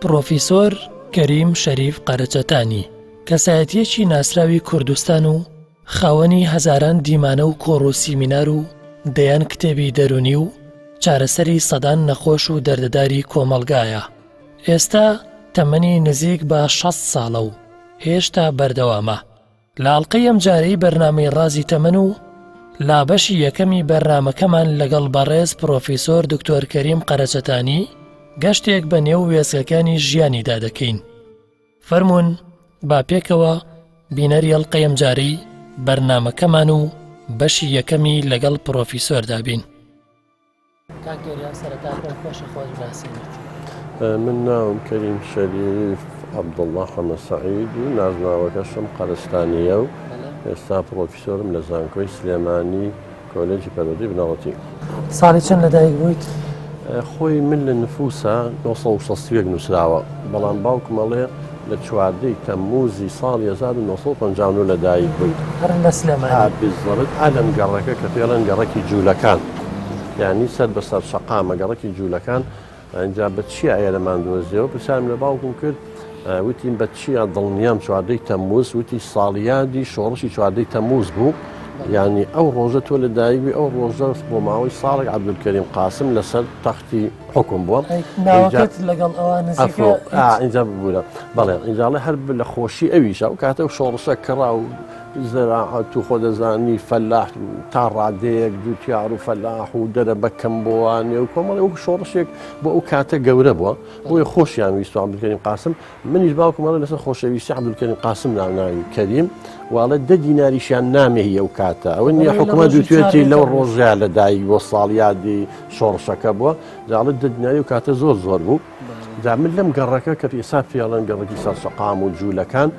پڕۆفیسۆر کەریم شەریف قەرەچەتانی، کەسایەتییەکی ناسراوی کوردستان و خاوەنی هەزاران دیمانە و کۆڕ و سیمینار و دەیان کتێبی دەروونی و چارەسەری سەدان نەخۆش و دەردەداری کۆمەڵگایە. ئێستا تەمەنی نزیک بە 60 ساڵە و هێشتا بەردەوامە. لە ئەڵقەی ئەمجارەی بەرنامەی ڕازی تەمەن و لا بەشی یەکەمی بەرنامەکەمان لەگەڵ بەڕێز پرۆفیسۆر دکتۆر کەریم قەرەچەتانی گەشتێک بە نێو وێستگەکانی ژیانیدا دەکەین. فەرموون با پێکەوە بینەری ئەڵقەی ئەمجارەی بەرنامەکەمان و بەشی یەکەمی لەگەڵ پرۆفیسۆردا بین. کاک گەریان سەرەتا پێم خۆشە خۆت بناسێنیت. من ناوم کەریم شەریف عەبدوڵڵا حەمە سەعید و نازناوەکەشم قەرستانییە و ئێستا پڕۆفیسۆرم لە زانکۆی سلێمانی کۆلێجی پەروەردەی بنەڕەتی. ساڵی چەند لەدایک بوویت؟ خۆی من لە نفوسە 961 نووسراوە، بەڵام باوکم ئەڵێ لە چواردەی تەمموزی ساڵی 1959 لە دایک بووی. هەر لە سلێمانی؟ ئا بالضبط، ئا لەم گەڕەکە کە پێڵێن گەڕەکی جوولەکان، یانی سەر بە سەر شەقامە گەڕەکی جوولەکان، ئینجا بە چیا ئێرەمان دۆزیەوە؟ پرسیارم لە باوکم کرد، وتیم بە چیا دڵنیام چواردەی تەمموز؟ وتی ساڵیادی شۆڕشی چواردەی تەمموز بوو، یانی ئەو ڕۆژە تۆ لە دایک بووی، ئەو ڕۆژە بۆ ماوەی ساڵێک عەبدولکەریم قاسم لەسەر تەختی حوکم بووە. ناوەکەت لەگەڵ ئەوان نزیکە؟ ئینجا ببوورە، بەڵێ ئینجا ئەڵێ هەر لە خۆشی ئەویشە ئەو کاتە شۆڕشە کڕا و زەراعەت و خۆ دەزانی فەلاح تا ڕادەیەک جوتیار و فەلاح و دەرە بە کەم بۆوانێ و کۆمەڵی وەکو شۆڕشێک بۆ ئەو کاتە گەورە بووە بۆیە خۆشیان ویستوە عەبدولکەریم قاسم منیش باوکم ئەڵێ لەسەر خۆشەویستی عەبدولکەریم قاسم ناوناوی کەریم واڵێ دە دیناریشیان نامێ هی ئەو کاتە ئەوە نییە حکوومەت دوتوێتی لەو ڕۆژەیە لە دایک بۆ ساڵیادی شۆڕشەکە بووە جاڵێ دە دیناری و کاتە زۆر زۆر بوو جا من لەم گەڕەکە کە ئێستا پێڵێن گەڕەکی سەرشەقام و جوولەکان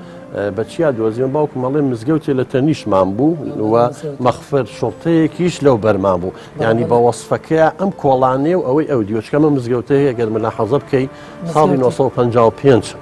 بە چیا دۆزیمە باوکم ئەڵێ مزگەوتێ لە تەنیشمان بوو و مەخفر شوڕتەیەکیش لەو بەرمان بوو ینی بە وەصفەکەیە ئەم کۆڵانێ و ئەوەی ئەو دیۆچکەمە مزگەوتەیە گەر ملاحەزە بکەی ساڵی 1955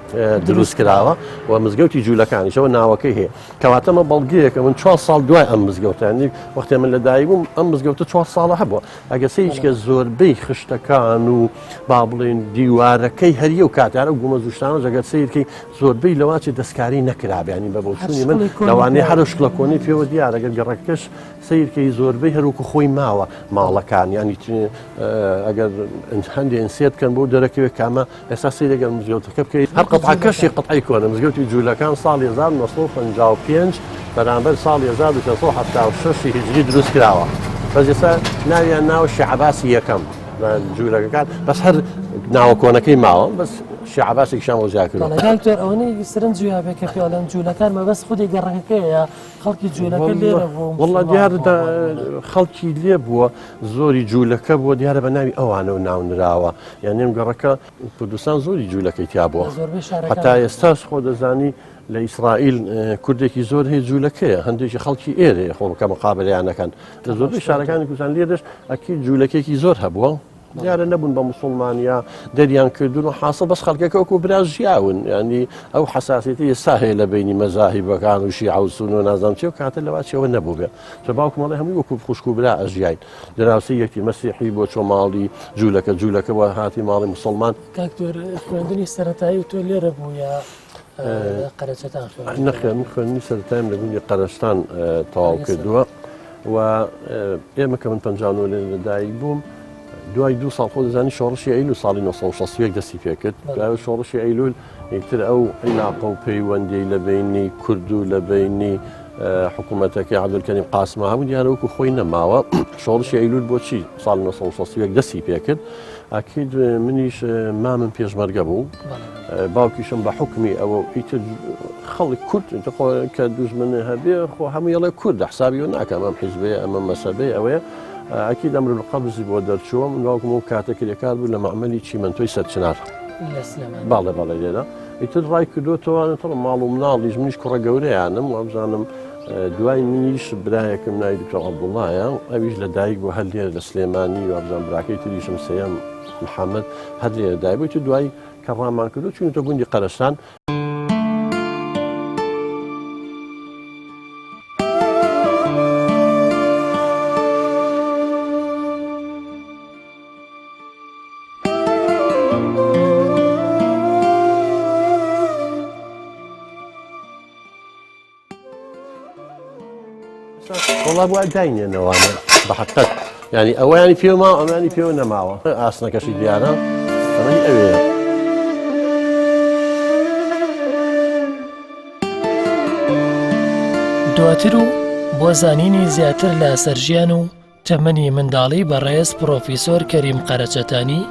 دروست کراوە و مزگەوتی جوولەکانیشەوە ناوەکەی هەیە کەواتەمە بەڵگەیەکە من چوار ساڵ دوای ئەم مزگەوتانی وەختێ من لەدایک بووم ئەم مزگەوتە چوار ساڵە هەبووە ئەگەر سەیرکە زۆربەی خشتەکان و با بڵێن دیوارەکەی هەر یەو کاتیان ئەو گومە زوشتانە جەگەر سەیرکەی زۆربەی لەواچێ دەستکاری نەکرابیانی بە بۆچوونی من لەوانەیە هەر شکلە کۆنەی پێوە دیارە گەر گەڕەکەش سەیرکەی زۆربەی هەروکو خۆی ماوە ماڵەکان ینی ئەگەر هەندێ ئینسێت بکەن بۆ دەرەکەوێت کامە ئێستا سەیری گەر مزگەوتەکە بکەیت هەر قەتعەکەشی قەتعەی کۆنە مزگەوتی جوولەکان ساڵی 1955 بەرامبەر ساڵی 1376 هیجری دروست کراوە بەس ئێستا ناویان ناوە شێعباسی یەکەم جوولەکەکان بەس هەر ناوە کۆنەکەی ماوە بەس شێعباسێکیان بۆ زیاد کردووە. دکتۆر ئەوەنەی سەرنج ویابێ کە پێڵێن جوولەکان مەبەست خودی گەڕەکەکەیە خەڵکی جوولەکە لێرە بوو وەڵا دیارە خەڵکی لێ بووە زۆری جوولەکە بووە دیارە بە ناوی ئەوانەوە ناونراوە یان ئەم گەڕەکە کوردستان زۆری جوولەکەی تیا بووە هەتا ئێستاش خۆ دەزانی لە ئیسرائیل کوردێکی زۆر هەیە جوولەکەیە هەندێکی خەڵکی ئێرەیە خۆ کە مقابلیانەکەن لە زۆربەی شارەکانی کوردستان لێرەش ئەکی جوولەکێکی زۆر هەبووە دیارە نەبوون بە مسلمانیا دەریان کردون و حاصل بەس خەڵکەکە وەکو برا ژیاون ینی ئەو حساسێتی ئێستا هەیە لە بینی مەزاهیبەکان و شیعە و سون و نازانم چی و کاتە لەوا چیەوە نەبوو بێ چە باوکم ئەڵێ هەمووی وەکو خوشک و برا ئەژیاین دراوسێی یەکتی مەسیحی بۆ چۆ ماڵی جوولەکە جوولەکە بۆ هاتی ماڵی مسلمان. کاک تۆر خوێندنی سەرەتایی و تۆ لێرە بوو یا قەرەچەتان خوێندووە؟ نەخێر من خوێندنی سەرەتایم لە گوندی قەرەستان تەواو کردووە و ئێمە کە من 59 لێرە لەدایک بووم دوای دوو ساڵ خۆ دەزانی شۆڕشی ئەیلول ساڵی 1961 دەستی پێکرد دوای شۆڕشی ئەیلول ئیتر ئەو عیلاقە و پەیوەندیەی لە بەینی کورد و لە بەینی حکوومەتەکەی عەبدولکەریم قاسمە هەبوو دیارە وەکو خۆی نەماوە شۆڕشی ئەیلول بۆچی ساڵ 1961 دەستی پێکرد ئەکید منیش مامم پێشمەرگە بوو باوکیشم بە حکمی ئەوە ئیتر خەڵک کورد کە دوژمن هەبێ خۆ هەموو یڵێ کورد حسابی و ناکەم ئەم حیزبێ ئەمە مەسەبەی ئەوەیە ئەکید ئەمر قەبزی بۆ دەرچووە من باوکم ئەو کاتە کرێکار بوو لە مەعمەلی چیمەنتۆی سەرچنار باڵێ باڵێ لێرە ئیتر ڕای کردوتەوە تڕ ماڵ و مناڵیش منیش کوڕە گەورەیانم وابزانم دوای منیش برایەکم ناوی دکتۆر عەبدوڵایە ئەویش لە دایک بوو هەر لێرە لە سلێمانی وابزان براکەی تریشم سێیەم محەممەد هەر لێرە دایک بوو دوای کە ڕامان کردو چوونەتە گوندی قەرەستان. وەڵا بووە داینێنەوانە بە حەقیقەت یعنی ئەوەیانی پێ ماوە ئەمانی پێوە نەماوە ئاسنەکەشی دیارە ئەمەی ئەوێ. دواتر و بۆ زانینی زیاتر لە سەرژیان و تەمەنی منداڵی بەڕێز پڕۆفیسۆر کەریم قەرەچەتانی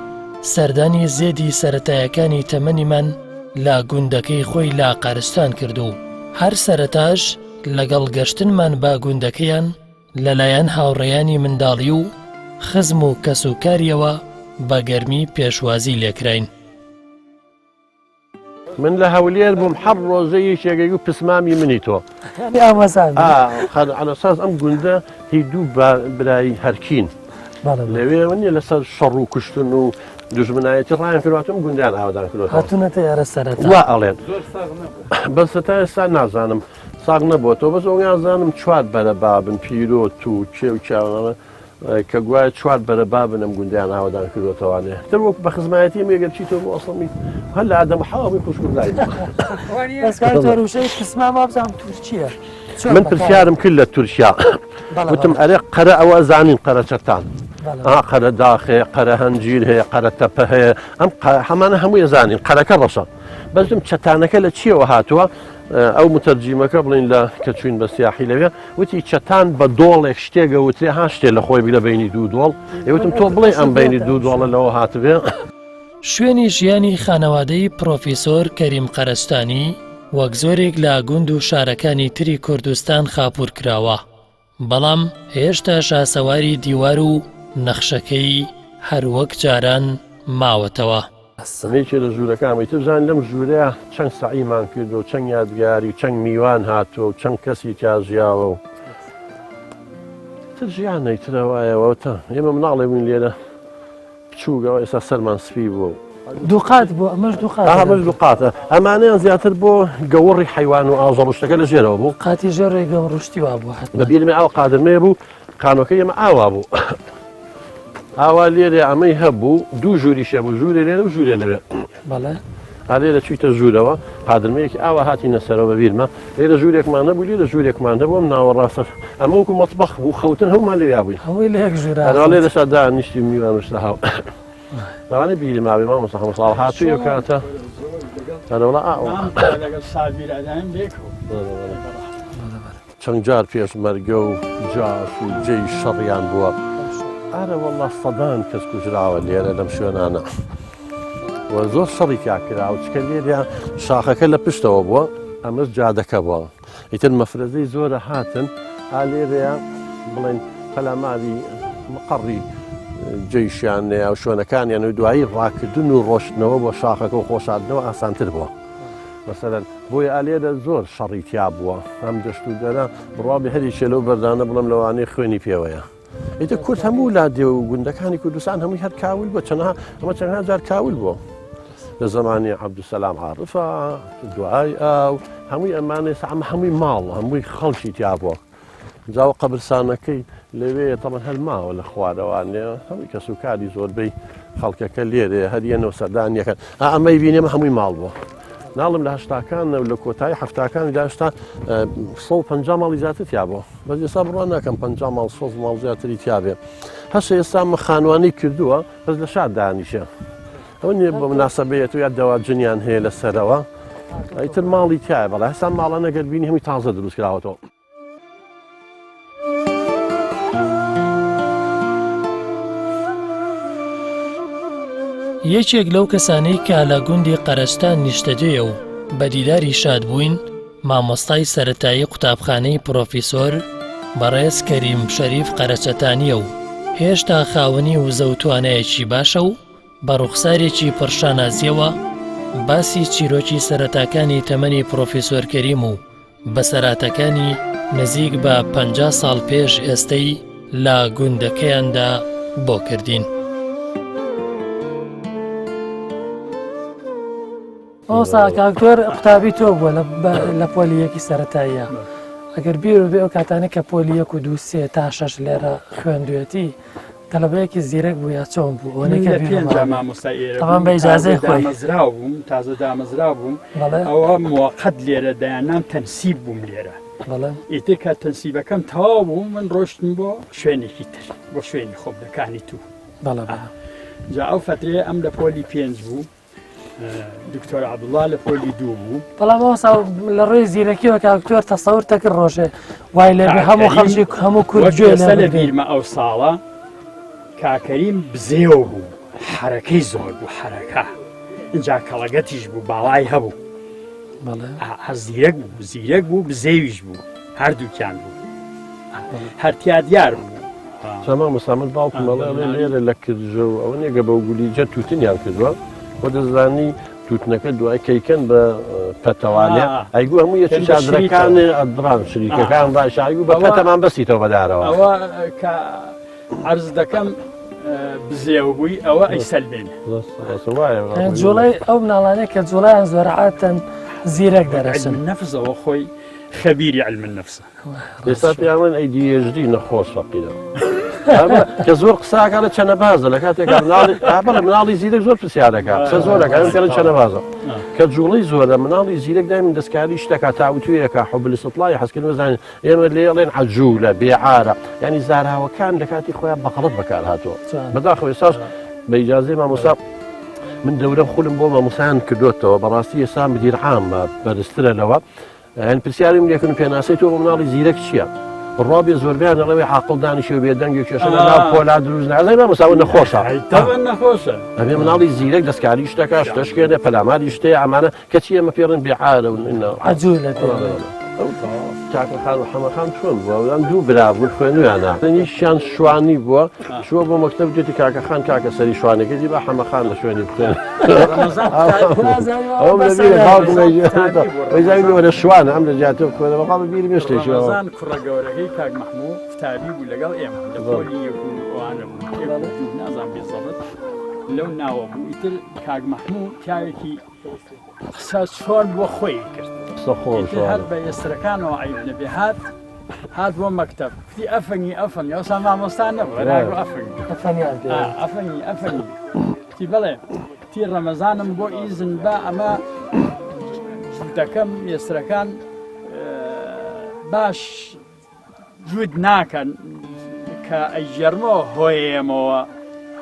سەردانی زێدی سەرەتایەکانی تەمەنیمان لە گوندەکەی خۆی لە قەرستان کرد و هەر سەرەتاش لەگەڵ گەشتنمان بە گوندەکەیان لەلایەن هاوڕێیانی منداڵی و خزم و کەسوکاریەوە بە گەرمی پێشوازی لێکراین. من لە هەولێر بووم هەر ڕۆژە یەکێک ئەیگوت پسمامی منی تۆ عەلەساس ئەم گوندە هی دوو برای هەرکین لەوێ نیە لەسەر شەڕ و کوشتن و دژمنایەتی ڕایان کردواتم گوندیان ئاودان کردووە هاتوونەتە ئێرە سەرەتا وا ئەڵێن بەس تا ئێستا نازانم ساغ نەبووەوە بەس ئەو نازانم چوار بەرە بابن پیرۆت و کێ و کیاوانە کە گوایە چوار بەرە بابن ئەم گوندیان ئاوەدان کردوەتەوانێ تر وەک بە خزمایەتی مێگەر چی تۆ بۆ ئەسڵمی هەر لە ئادەم حەوا بووی خوشک و برای تورکیە من پرسیارم کرد لە تورکیا وتم ئەرێ قەرە ئەوە زانین قەرە چەتان قەرە داخێ قەرە هەنجیر هەیە قەرە تەپە هەیە ئەم هەمانە هەمووی زانین قەرەکە ڕەشە بەزم چەتانەکە لە چیەوە هاتووە ئەو متەرجیمەکە بڵین لە کە چوین بە سیاحی لەوێ وتی چەتان بە دۆڵێک شتێک ئەوترێ ها شتێ لە خۆی بگرە بەینی دوو دۆڵ ئێ وتم تۆ بڵێ ئەم بەینی دوو دۆڵە لەوە هاتبێ. شوێنی ژیانی خانەوادەی پڕۆفیسۆر کەریم قەرەستانی وەک زۆرێک لە گوند و شارەکانی تری کوردستان خاپوور کراوە، بەڵام هێشتا شاسەواری دیوار و نەخشەکەی هەر وەک جاران ماوەتەوە. یەکێ لە ژوورەکان ئیتر بزانین لەم ژوورەیا چەند سەعیمان کردووە و چەند یادگاری و چەند میوان هاتووە و چەند کەسی تیا ژیاوە و تر ژیانە ئیتر ئەوایەوە تا ئێمە مناڵێ بووین لێرە بچووگەوە ئێستا سەرمان سپی بووە و دووقات بوو ئەمەش دووقات ئەمەش دووقاتە ئەمانەیان زیاتر بۆ گەوڕی حیوان و ئاژەڵ و شتەکە لە ژێرەوە بوو قاتی ژێڕێ گەوڕشتی وا بوو حەتمەن بە بیرمێ ئاو قادرمەیە بوو خانوەکەی ئێمە ئاوا بوو ئاوا لێرێ ئەمەی هەبوو دوو ژووری شێ بوو ژوورێ لێرە و ژوورێ لەوێ بەڵێ ئالێرە چویتە ژوورەوە قادرمەیەکی ئاوا هاتی نەسەرەوە بە بیرمە لێرە ژوورێکمان نەبوو لێرە ژوورێکمان هەبوو ئەم ناوەڕاستە ئەمە وەکو مەتبەخ بوو خەوتن هەموومان لەویا بووین هەمووی لە یەک ژوورا هەروا لێرە شا دانیشتی میوان و شتە هاو لەوانەیە بیری مابێ مامۆستا حەمە ساڵ هاتووی ئەو کاتە هەرەوەڵا ئاوا لەگەڵ سابیر ئەدایم لێکەوە چەند جار پێشمەرگە و جاش و جێی شەڕیان بووە. ئارە وەڵا سەدان کەس کوژراوە لێرە لەم شوێنانە و زۆر شەڕی تیا کراوە چکە لێرە شاخەکە لە پشتەوە بووە ئەمەش جادەکە بووە ئیتر مەفرەزەی زۆرە هاتن ئا لێرەیە بڵێن پەلاماری مقەڕی جەیشیان نەیا و شوێنەکانیان و دوایی ڕاکردن و ڕۆشتنەوە بۆ شاخەکە و خۆشاردنەوە ئاسانتر بووە مەسەلەن بۆیە ئالێرە زۆر شەڕی تیا بووە ئەم دەشت و دەرە بڕوا بێ هەریکێ لەو بەردانە بڵێم لەوانەیە خوێنی پێوەیە ئیتر کورد هەموو لادێ و گوندەکانی کوردستان هەمووی هەر کاول بووە چەنەها ئەمە چەندها جار کاول بووە لە زمانی عەبدولسەلام عارفە دوای ئاو هەمووی ئەمانە ئەمە هەمووی ماڵ هەمووی خەڵکی تیا بووە جا و قەبرسانەکەی لەوێیە تەبعەن هەر ماوە لە خوارەوانێ هەمووی کەس و کاری زۆربەی خەڵکەکە لێرەیە هەر یەنەوە سەردان یەکەن ئا ئەمەی بینێمە هەمووی ماڵ بووە ناڵم لە هەشتاکان و لە کۆتایی هەفتاکانی داشتا 150 ماڵی زیاتر تیا بووە بەس ئێستا بڕوا ناکەم 50 ماڵ 100 ماڵ زیاتری تیا بێ هەشە ئێستا مە خانوانی کردووە بەس لە شار دانیشە ئەوە نییە بە مناسبەیەت و یا دەواجنیان هەیە لەسەرەوە ئیتر ماڵی تایە بەڵێ هەستا ماڵانە گەر بینی هەمووی تازە دروست کراوەتەوە. یەکێک لەو کەسانەی کە لە گوندی قەرەستان نیشتەجێیە و بە دیداری شاد بووین، مامۆستای سەرەتایی قوتابخانەی پرۆفیسۆر بەڕێز کەریم شەریف قەرەچەتانییە و هێشتا خاوەنی وزە و توانایەکی باشە و بە ڕوخسارێکی پڕ شانازییەوە باسی چیرۆکی سەرەتاکانی تەمەنی پرۆفیسۆر کەریم و بەسەراتەکانی نزیک بە 50 ساڵ پێش ئێستەی لە گوندەکەیاندا بۆ کردین. مامۆستا کاک تۆر قوتابی تۆ بووە لە پۆلی یەکی سەرەتاییە ئەگەر بیر بێ ئەو کاتانە کە پۆلی یەک و دوو سێ تا شەش لێرە خوێندوێتی تەلەبەیەکی زیرەک بوو یا چۆن بوو ئەوەنەی کە بیرم مابێ. مامۆستا ئێرە بووم، بە ئیجازەی تازە خۆی. دامەزراو بووم تازە دامەزراو بووم بەڵێ. ئەوە موەقەت لێرە دایاننام تەنسیب بووم لێرە. ئیتر کە تەنسیبەکەم تەواو بوو من ڕۆشتم بۆ شوێنێکی تر بۆ شوێنی خۆم لە کانی تو جا ئەو فترەیە ئەم لە پۆلی پێنج بوو دکتۆر عبدڵا لە پۆلی دوو بوو بەڵام ئەوسا لە ڕووی زیرەکیەوە کاک دکتۆر تەسەور دەکرد ڕۆژێ وای لێ بێ هەموو خەڵکی هەموو کورد گوێ لێ لە بیرمە ئەو ساڵە کاکەریم بزێو بوو حرەکەی زۆر بوو حرەکە اینجا کەڵەگەتیش بوو باڵای هەبوو زیرەک بوو زیرەک بوو بزێویش بوو هەردووکیان بوو هەرتیا دیار بوو سامان مسامن باوکم ئەڵێ ئەڵێ لێرە لە کرژە و ئەوە نییە بە گولیجە تووتنیان کردووە خۆ دەزانی تووتنەکە دوای کەیکەن بە پەتەوانێ ئەیگو هەموو یەکی چادرەکان ئەدران شریکەکان ڕایشایگو بە پەتەمان بەسیتەوە بەدارەوە ئەوە کە عەرز دەکەم بزێو بووی ئەوە ئەیسەلمێنێ جوڵەی ئەو مناڵانەی کە جوڵیان زۆرە عادەتەن زیرەک دەرەچن نەفسەوە خۆی خەبیری علم النفسە ئێستا پێیان ئەی دیێژدی نەخۆش فەقیرە کە زۆر قساکە لە چەنە بازە لە کاتێک مناڵی مناڵی زیرەک زۆر پرسیارەکە قسە زۆرەکە لە چەنە بازە کە جوڵەی زۆرە مناڵی زیرەک دای من دەستکاری شتەکە تاوتوەکە حب الاستطلاع حەزکردن بزانین ئێمە لێڵێن عجولە بێعارە ینی زاراوەکان لە کاتی خۆیان بەغڵت بەکار هاتووە بەداخەوە ئێستاش بە ئیجازەی مامۆستا من دەورە خولم بۆ مامۆسایان کردوێتەوە بەڕاستی ئێستا مدیر عامە بەرزترە لەوە یان پرسیارم لێکن پێناسەی تۆ بۆ مناڵی زیرەک چییە؟ بڕوا بێ زۆربیان دەڵێ عاقڵ دانیشێ و بێدەنگ و کێشە لە ناو پۆلا دروست نازای مامۆستا ئەوە نەخۆشە تەبەن نەخۆشە ئەبێ مناڵی زیرەک دەستکاری شتەکە شتەشکێنێ پەلاماری شتەیە ئەمانە کەچی ئێمە پێڵێن بێعارە و ئینا عەجولە پێڵێن. کاکە خان و حەمە خان چۆن بووە ئەوان دوو برا بوون خوێنویانە یەکیان شوانی بووە چووە بۆ مەکتەب گوتی کاکە خان کاکە سەری شوانەکەی دی با حەمە خان لە شوێنی بخوێنێ ئەوم لە بیرە باوکم ئەیزانی لۆرە شوانە ئەم لە جیاتە بخوێنە بەڵام بە بیرم شتێکی وایە. ڕەمەزان کوڕە گەورەکەی کاک مەحموو قوتابی بوو لەگەڵ ئێمە لە پۆلی یەک و ئەوانە بوو یەک و دوو نازانم بێزەبت لەو ناوە بوو ئیتر کاک مەحموو پیاوێکی قسە چۆن بۆ خۆی کرد قسە خۆش ئیتر هەر بە ئێسرەکانەوە عیب نەبێ هات هات بۆ مەکتەب کوتی ئەفەنگی ئەفەنگی ئەوسا مامۆستا نەبوو هەر ئەفەنگی ئەفەنگیان پێ ئا، ئەفەنگی ئەفەنگی کوتی بەڵێ کوتی ڕەمەزانم بۆ ئیزن با ئەمە جووتەکەم ئێسرەکان باش جووت ناکەن کە ئەیگێڕمەوە هۆیەمەوە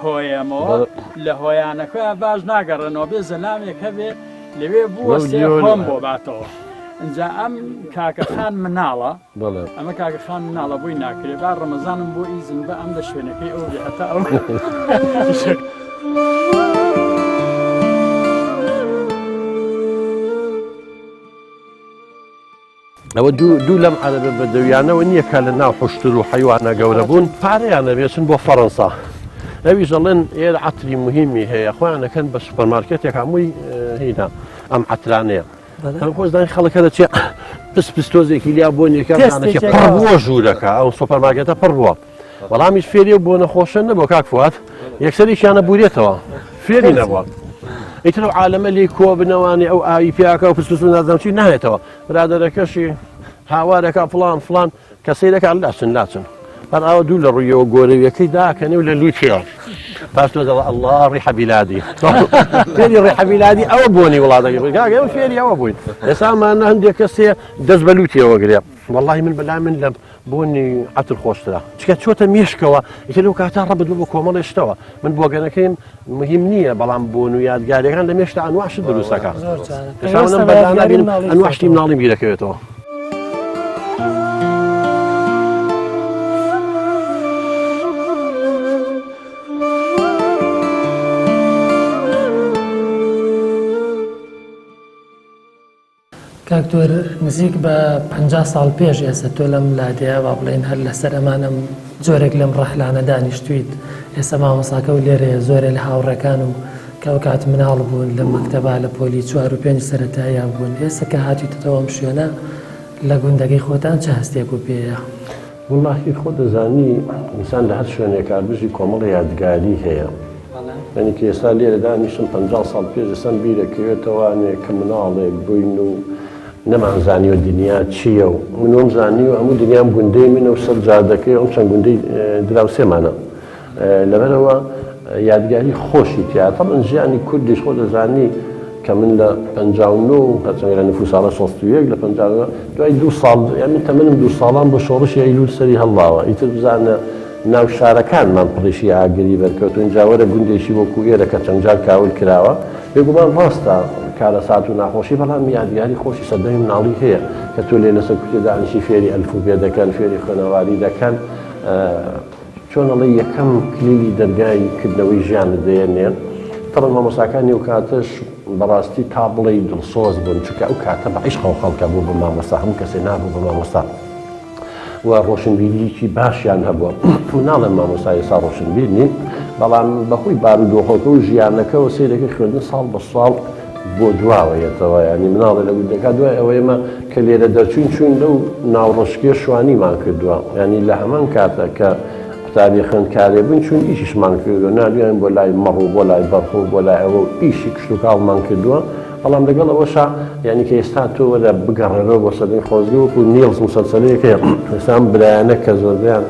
هۆیەمەوە لە هۆیانەکە باش ناگەڕێنەوە بێ زەلامێک هەبێ لەوێ بووە هۆم بۆ باتەوە اینجا ئەم کاکە خان مناڵە ئەمە کاکە خان مناڵە بۆی ناکرێ با ڕەمەزانم بۆ ئیزن بە ئەم لە شوێنەکەی ئەو بێ هەتا ئەو ئەوە دوو لەم عەرەبە بەدەویانەوە نییە کە لە ناو حشتر و حیوانە گەورە بوون پارەیان ئەبێچن بۆ فەڕەنسا ئەویش ئەڵێن ئێرە عەتری مهمی هەیە خۆیان ئەکەن بە سوپەرمارکێتێک هەمووی هینا ئەم عەترانەیە هەم خۆشدان خەڵکە دەچێ پس پستۆزێکی لیا بۆ نیەکە پڕ بووە ژوورەکە ئەو سوپەرمارکێتە پڕ بووە وەڵامیش فێری و بۆ نەخۆشە نەبوو کاک فواد یەکسەریشیانە بورێتەوە فێری نەبووە ئیتر ئەو عالەمە لێی کۆ بنەوانی ئەو ئاوی پیاکە و پسپس و نازانم چی نایەتەوە برادەرەکەشی هاوارەکە فڵان فڵان کە سەیرەکە لاچن لاچن هەر ئاوە دوو لە ڕوویەوە گۆرەویەکەی داکەنێ و لە لووتیەوە پاش تۆ دەڵێ ئەڵڵا ڕیحە بیلادی فێری ڕیحە بیلادی ئەوە بۆنی وڵاتەکەی بووین کاکە ئێمە فێری ئەوە بووین ئێستا ئەمانە هەندێک کەسێ دەست بە لووتیەوە گرێ وەڵڵاهی من بەلای من لە بۆنی عەتر خۆشترە چکە چۆتە مێشکەوە ئیتر لەو کاتە ڕەبت بوو بە کۆمەڵێ شتەوە من بۆگەنەکەیم مهم نییە بەڵام بۆن و یادگاریەکان لە مێشتا ئەنواع شت دروستەکە ئەنواع شتی مناڵیم بیرەکەوێتەوە. کاک تۆر نزیک بە 50 ساڵ پێش ئێستا تۆ لەم لادێیە با بڵێین هەر لەسەر ئەمان ئەم جۆرێک لەم ڕەحلانە دانیشتویت ئێستا مامۆساکە و لێرەیە زۆرێ لە هاوڕێکان و کە ئەو کات مناڵ بوون لە مەکتەبا لە پۆلی چوار و پێنج سەرەتاییا بوون ئێستا کە هاتویتەتەوە ئەم شوێنە لە گوندەکەی خۆتان چ هەستێک و پێیە؟ وەڵاهی خۆ دەزانی ئینسان لە هەر شوێنێکا بژی کۆمەڵێ یادگاری هەیە یانی کە ئێستا لێرە دانیشم 50 ساڵ پێش ئێستام بیرەکەوێتەوانێ کە مناڵێک بووین و نەمانزانیوە دنیا چییە و من وەم زانیوە هەموو دنیام گوندەی منە و سەر جادەکەی ئەم چەند گوندەی دراوسێمانە لەبەرەوە یادگاری خۆشی تیا تەبعەن ژیانی کوردیش خۆ دەزانی. کە من لە 59 هەرچەندە لە نفوساڵە 61 لە 59 دوای دوو ساڵ یان من تەمەنم دوو ساڵان بۆ شۆڕشی ئەیلول سەری هەڵداوە ئیتر بزانە ناو شارەکانمان پڕیشی ئاگری بەرکەوتوون جا وەرە گوندێکی وەکو ئێرە کە چەند جار کاول کراوە بێگومان ڕاستە کارەسات و ناخۆشی بەڵام یادگاری خۆشی سەردەمی مناڵی هەیە کە تۆ لێ لەسەر کوتێ دانیشی فێری ئەلفوبێ دەکەن فێری خوێنەواری دەکەن چۆن ئەڵێی یەکەم کلیلی دەرگای کردنەوەی ژیانت دەیەنێ تەبعەن مامۆستاکانی ئەو کاتەش بەڕاستی تا بڵێی دڵسۆز بوون چونکە ئەو کاتە بە عیشقەوە خەڵکە بوو بە مامۆستا هەموو کەسێ نابوو بە مامۆستا و ڕۆشنبیریی باشیان هەبووە من ناڵێم مامۆستا ئێستا ڕۆشنبیر نین بەڵام بەهۆی بارودۆخەکە و ژیانەکەەوە سەیرەکە خوێندن ساڵ بە ساڵ بۆ دواوە یەتەوە یانی مناڵێ لە گوندەکە دوای ئەوە ئێمە کە لێرە دەرچوین چوین لەو ناوڕەشکێ شوانیمان کردووە یانی لە هەمان کاتە کە قوتابی خوێندکارێ بووین چوین ئیشیشمان کردووە ناردویان بۆ لای مەڕ و بۆ لای بەرخ و بۆ لای ئەوە و ئیشی کشتوکاڵمان کردووە بەڵام لەگەڵ ئەوەشا یانی کە ئێستا تۆ وەرە بگەڕێرەوە بۆ سەردەمی خۆزگە وەکو نیڵز مسەلسەلەیەک هەیە ئێستا ئەم برایانە کە زۆربەیان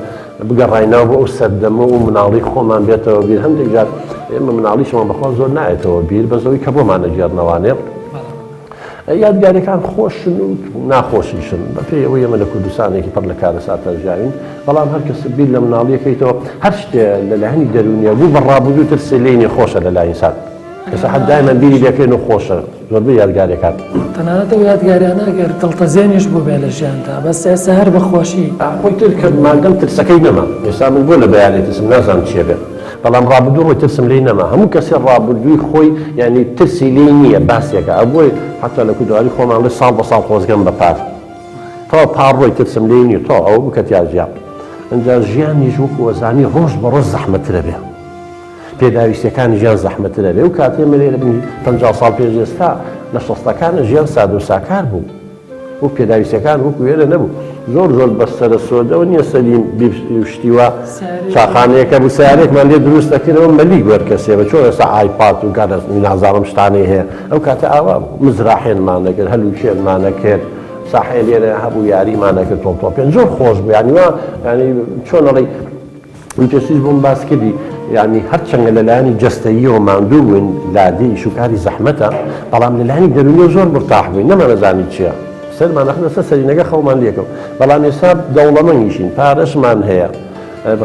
بگەڕاینەوە بۆ ئەو سەردەمە و مناڵی خۆمان بێتەوە بیر هەندێک جار ئێمە مناڵیشمان بەخوا زۆر نایەتەوە بیر بەس ئەوەی کە بۆمان ئەگێڕنەوانێ یادگاریەکان خۆشن و ناخۆشیشن بەپێی ئەوەی ئێمە لە کوردستانێکی پڕ لە کارەساتە ژیاوین بەڵام هەر کەس بیر لە مناڵیەکەیتەوە هەر شتێ لە لایەنی دەروونیە بوو بە ڕابردوو ترسێ لێی نیە خۆشە لە لای ئینسان ئێستا حەد دایمەن بیری لێکەین و خۆشە زۆربەی یادگاریەکان. تەنانەت ئەو یادگاریانە ئەگەر دڵتەزێنیش بووبێ لە ژیانتا بەس ئێستا هەر بە خۆشی. خۆی تر کە مادەم ترسەکەی نەما ئێستا من بۆ لە بەیانێ ترسم نازانم چیە بێ بەڵام ڕابردوو ڕۆی ترسم لێی نەما هەموو کەسێ ڕابردووی خۆی یانی ترسی لێی نییە باسێکە ئەبۆی حەتا لە کوردەواری خۆمان ڵێ ساڵ بە ساڵ خۆزگەم بە پار تەواو پار ڕۆی ترسم لێی نییە تەواو ئەوە بوو کە تیا ژیام ئینجا ژیانیش وەکوو ئەزانی ڕۆژ بە ڕۆژ زەحمەترە بێ. پێداویستیەکانی ژیان زەحمەتر ئەبێ ئەو کاتەی ئێمە لێرە بووین 50 ساڵ پێش ئێستا لە شەستەکانە ژیان سادە و ساکار بوو و پێداویستیەکان وەکو ئێرە نەبوو زۆر زۆر بە سەرە سۆدەوە نییە سەلیم شتی وا چاخانەیەکە بوو سیارێکمان لێ دروست دەکردەوە مەلیک وەرکەسێ بە چۆن ئێستا ئایپاد و گادەس نازانم شتانەی هەیە ئەو کاتە ئاوا بوو مزراحێنمان دەکرد هەلوچێنمان دەکرد ساحێ لێرە هەبوو یاریمان دەکرد تۆپ تۆپێن زۆر خۆش بوو یانی وا یانی چۆن ئەڵێی من پێشتریش بۆم باس کردی یانی هەرچەندە لە لایەنی جەستەییەوە ماندوو بووین لادێ ئیش و کاری زەحمەتە بەڵام لە لایەنی دەروونیەوە زۆر مورتاح بووین نەمانەزانی چییە سەرمان ئەخستە سەر سەرینەکە خەومان لێکەوت بەڵام ئێستا دەوڵەمەنیشین پارەشمان هەیە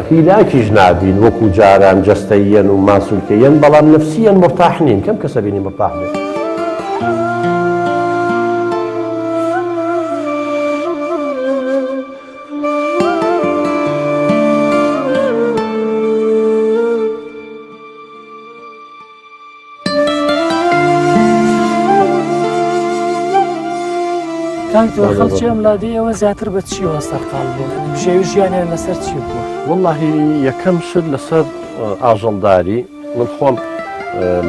هیلاکیش نابین وەکو جاران جەستەییەن و ماسولکەیەن بەڵام نەفسیەن مورتاح نین کەم کەسە بینی مورتاح بێت. کاک تۆ خەڵکی ئەم لادێیەوە زیاتر بە چیەوە سەرقاڵ بوون بژێوی ژیانیان لەسەر چی بووە؟ وەڵاهی یەکەم شت لەسەر ئاژەڵداری من خۆم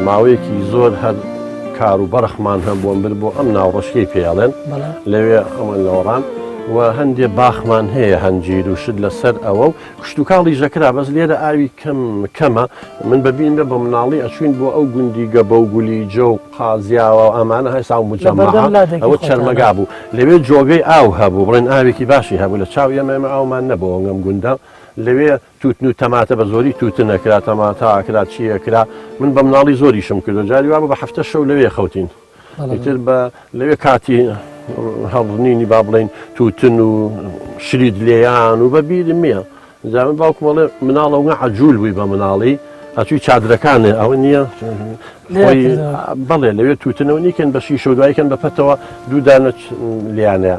ماوەیەکی زۆر هەر کار و بەرخمان هەبووە بر بۆ ئەم ناوڕەشکەی پێڵێن لەوێ ئەوە لەوەڕان و هەندێ باخمان هەیە هەنجیر و شت لەسەر ئەوە و کشتتوکاڵی ژەکرا بەس لێرە ئاوی کەم کەمە من بەبین بە بە مناڵی ئەچوین بۆ ئەو گوندی گەبە و گولی جە و قازیاوە ئەمانە هەسا و مجەمەعە ئەوە چەرمەگا بوو لەوێ جۆگەی ئاو هەبوو بڵێن ئاوێکی باشی هەبوو لە چاو ئێمە ئێمە ئاومان نەبوو ئەم گوندە لەوێ توتن و تەماتە بە زۆری توتن ئەکرا تەماتە ئەکرا چی ئەکرا من بە مناڵی زۆر ئیشم کردو جاری وابوو بە هەفتە شەو لەوێ خەوتین ئیتر بە لەوێ کاتی هەڵڕنینی با بڵین توتن و شرید لێیان و بە بیرم نییە جا من باوکم ئەڵێ مناڵە و عەجول بووی بە مناڵی ئەچووی چادرەکانێ ئەوە نییە خۆی بەڵێ لەوێ توتنەوە نیکەن بە شیشە و دوایکەن بە پەتەوە دوو دانە لیانەیە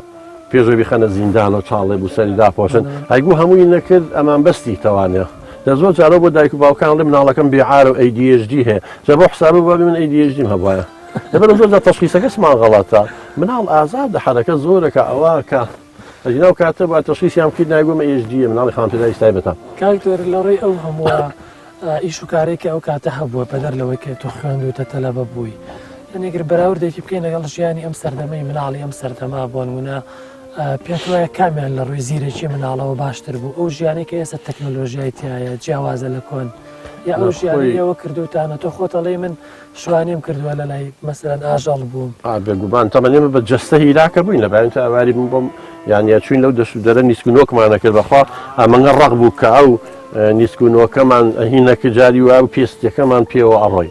پێش ئەوەی بیخەنە زیندان و چاڵێ بوو سەری داپۆشن ئەیگوو هەمووی نەکرد ئەمان بەستی تەوانێ دە زۆر جارەوە بۆ دایک و باوکان ئەڵێ مناڵەکەم بێعارە و ADHD هەیە جا بەو حسابە بوابێ من ADHD م هەبوایە لەبەر زۆر جار تەشخیسەکەشمان غەڵەتە مناڵ ئازادە حەرەکە زۆرەکە ئەوە کە ئەگینا ئەو کاتە با تەشخیسیان بکرد نایگوم ADHD مناڵی خاوەن پێداویستی تایبەتە. کاک تۆر لەڕێی ئەو هەمووە ئیش و کارەی کە ئەو کاتە هەبووە بەدەر لەوەی کە تۆ خوێندووتە تەلەبە بووی یعنی گەر بەراوردێکی بکەین لەگەڵ ژیانی ئەم سەردەمەی مناڵی ئەم سەردەمە بۆ نمونە پێت وایە کامیان لە ڕووی زیرەکی مناڵەوە باشتر بوو ئەو ژیانەی کە ئێستا تەکنۆلۆژیای تایە جیاوازە لە کۆن یا ئەو ژیانی ئێوە کردوتانە تۆ خۆتەڵی من شوانیم کردووە لە لای مەسەلەن ئاژەڵ بووم. ئا بێگومان تەبعەن ئێمە بە جەستە هیلاکە بووین لە بەیانی تا ئێواری بووم بۆم یانی ئەچووین لەو دەشت و دەرە نیسک و نۆکمان ئەکرد بەخوا ئەمەنگە ڕەق بوو کە ئەو نیسک و نۆکەمان ئەهینە کە جاری وایە و پێستەکەمان پێوە ئەڕۆی.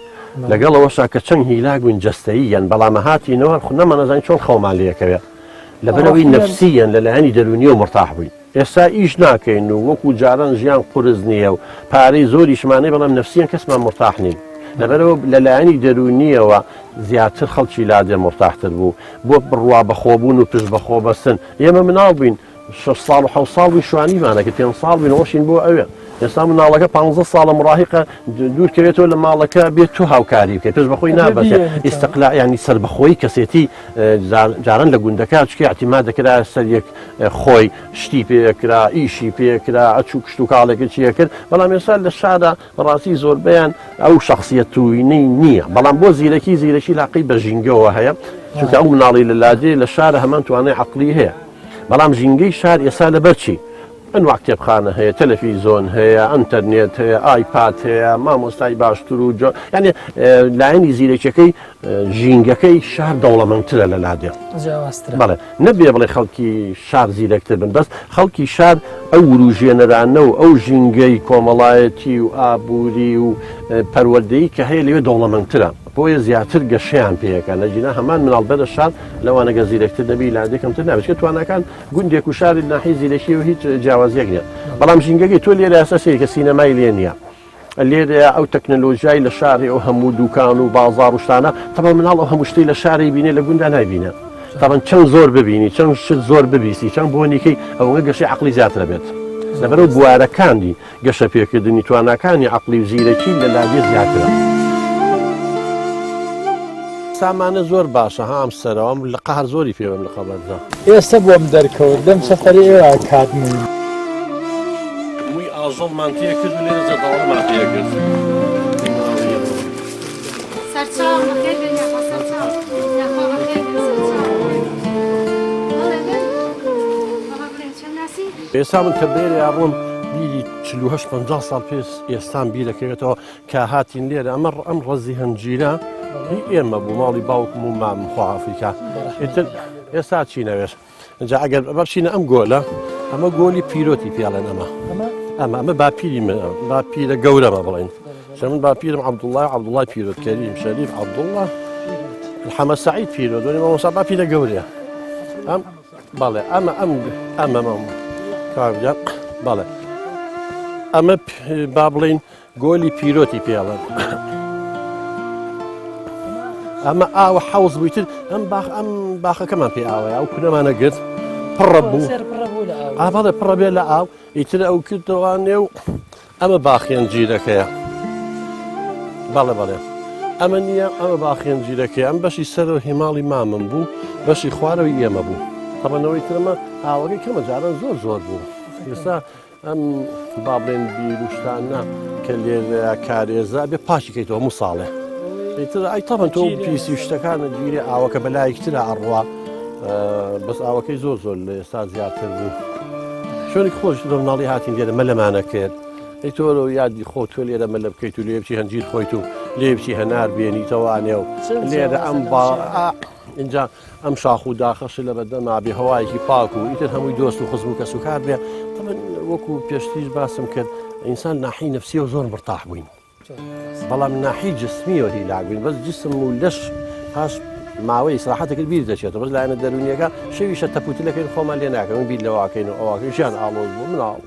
لەگەڵ ئەوەشا کە چەند هیلاک بووین جەستەییەن بەڵام هاتینەوە خو نەمانەزانی چۆن خەومان لێکەوێ لەبەرەوەی نەفسیەن لەلایەنی دەروونیەوە مورتاح بووین. ئێستا ئیش ناکەین و وەکو جاران ژیان قورس نییە و پارەی زۆریشمان هەیە بەڵام نەفسیەن کەسمان مورتاح نین. لەبەرئەوە لەلایەنی دەروونیەوە زیاتر خەڵکی لادێ مورتاحتر بوو بۆ بڕوا بەخۆبوون و پشت بەخۆ بەستن. ئێمە مناڵ بووین شەش ساڵ و حەوت ساڵ بووین شوانیمان ئەکرد، پێنج ساڵ بووین ڕۆشین بۆ ئەوێ. ئێستا مناڵەکە پانزە ساڵە مڕاهیقە دوور کەوێتەوە لە ماڵەکە بێت تۆ هاوکاری بکەیت پشت بەخۆی نابەستێت. ئیستقلا یانی سەربەخۆیی کەسێتی جاران لە گوندەکە چکە اعتماد دەکرا سەر یەک خۆی شتی پێکرا ئیشی پێکرا ئەچوو کشت و کاڵێکی چیە کرد بەڵام ئێستا لە شارە بەڕاستی زۆربەیان ئەو شخصیەتوینەی نییە بەڵام بۆ زیرەکی زیرەکی لاقی بە ژینگەوە هەیە چونکە ئەو مناڵی لە لادێ لە شارە هەمان توانای عقلی هەیە بەڵام ژینگەی شار ئێستا لەبەر چی ئەنواع کتێبخانە هەیە، تەلەفیزۆن هەیە، ئەنتەرنێت هەیە، ئایپاد هەیە، مامۆستای باشتر و جۆ یانێ لایەنی زیرەکیەکەی ژینگەکەی شار دەوڵەمەندترە لە لادێ. جیاوازترە. بەڵێ نەبێ بڵێ خەڵکی شار زیرەکتر بن بەس خەڵکی شار ئەو وروژێنەرانە و ئەو ژینگەی کۆمەڵایەتی و ئابووری و پەروەردەیی کە هەیە لەوێ دەوڵەمەندترە بۆیە زیاتر گەشەیان پێیەکە نەگینا هەمان مناڵ بەرە شار لەوانە گە زیرەکتر دەبی لادێ کەمتر نابێت چونکە تواناکان گوندێک و شاری ناحیەی زیرەکیەوە هیچ جیاوازیەک نییە بەڵام ژینگەکەی تۆ لێرە ئێستا سەیرکە سینەمای لێ نییە لێرە ئەو تەکنەلۆژیای لە شاری ئەو هەموو دوکان و بازار و شتانە تەبا مناڵ ئەو هەموو شتەی لە شاری بینێ لە گوندا نایبینێ تەبەن چەند زۆر ببینی چەند شت زۆر ببیستی چەند بۆنیکەی ئەوەنە گەشەی عقلی زیاترە بێت لەبەرەوە بوارەکانی گەشەپێکردنی تواناکانی عەقڵی و زیرەکی لە لادێ زیاترە. سامانە زۆر باشە ها ئەم سەرەوە ئەم لقە هەر زۆری پێ بەم لقە بەرزە. ئێستە بۆم دەرکەوت لەم سەفەرەی ئێوە کات مووی. مووی ئاژەڵمان تێ کرد و لێرە جەداڵەمان پێ کرد. سەرچاو بەخێر بێن یاخوا سەرچاو یاخوا بەخێر بێن سەرچاو بەڵێ بێن بەڵا بڵێن چەند ناسی ئێستا من کە بێرەیا ڕۆم بیری 48 50 ساڵ پێش ئێستان بیرەکەوێتەوە کە هاتین لێرە ئەمە ئەم ڕەزی هەنجیرە هی ئێمە بوو ماڵی باوکم و مام خوا ئافریکا ئیتر ئێستا چینەوێش جا ئەگەر بەبچینە ئەم گۆلە ئەمە گۆلی پیرۆتی پێڵێن ئەمە ئەمە ئەمە باپیری من باپیرە گەورەمە بڵین چە من باپیرم عەبدوڵڵای عەبدوڵڵای پیرۆت کەریم شەریف عەبدوڵڵا حەمە سەعید پیرۆت وەنی مامۆستا باپیرە گەورەیە ئەم بەڵێ ئەمە ئەم ئەمە مام کاک بەڵێ ئەمە با بڵین گۆلی پیرۆتی پێڵن ئەمە ئاوە حەوز بوویتر ئەم باخ ئەم باخەکەمان پێ ئاوەیە ئەو کونەمانە گرت پڕە بوو ئابڵێ پڕە بێ لە ئاو ئیتر ئەو کردەوانێ و ئەمە باخێن جیرەکەیە بەڵێ بەڵێ ئەمە نییە ئەمە باخێن جیرەکەی ئەم بەشی سەرەوە هیماڵی مامم بوو بەشی خوارەوەی ئێمە بوو تەبەنەوەی ترمە ئاوەکەی کەمە جاران زۆر زۆر بوو ئێستا ئەم با بڵێن بیر و شتانە کە لێرە کارێزە بێ پاکی کەیتەوە هەموو ساڵێ ئیتر ئەی تەبەن تۆ پیسی و شتەکانە گیرێ ئاوەکە بەلایکترا ئەڕوا بەس ئاوەکەی زۆر زۆر لە ئێستا زیاتر بوو شوێنێک خۆش لە مناڵی هاتین لێرە مەلەمانە کرد ئەی تۆ یادی خۆ تۆ لێرە مەلە بکەیت و لێ بچی هەنجیر خۆیت و لێ بچی هەنار بێنیتەوانێ و لێرە ئەم با اینجا ئەم شاخ و داخەش لە بەردەما بێ هەوایەکی پاک و ئیتر هەمووی دۆست و خزم و کەس و کار بێ طبعا وەکو پێشتریش باسم کرد ئینسان ناحی نفسیەوە زۆر مرتاح بووین بەڵام ناحی جسمیەوە هیلاک بووین بەس جسم و لەش پاش ماوەی ئیسراحەتەکە بیر دەچێتەوە بەس لایەنە دەروونیەکە شەویشە تەپوتلەکەین خۆمان لێ ناکەین بیر لەواکەین و ئەوواکەین ژیان ئاڵۆز بوو مناڵ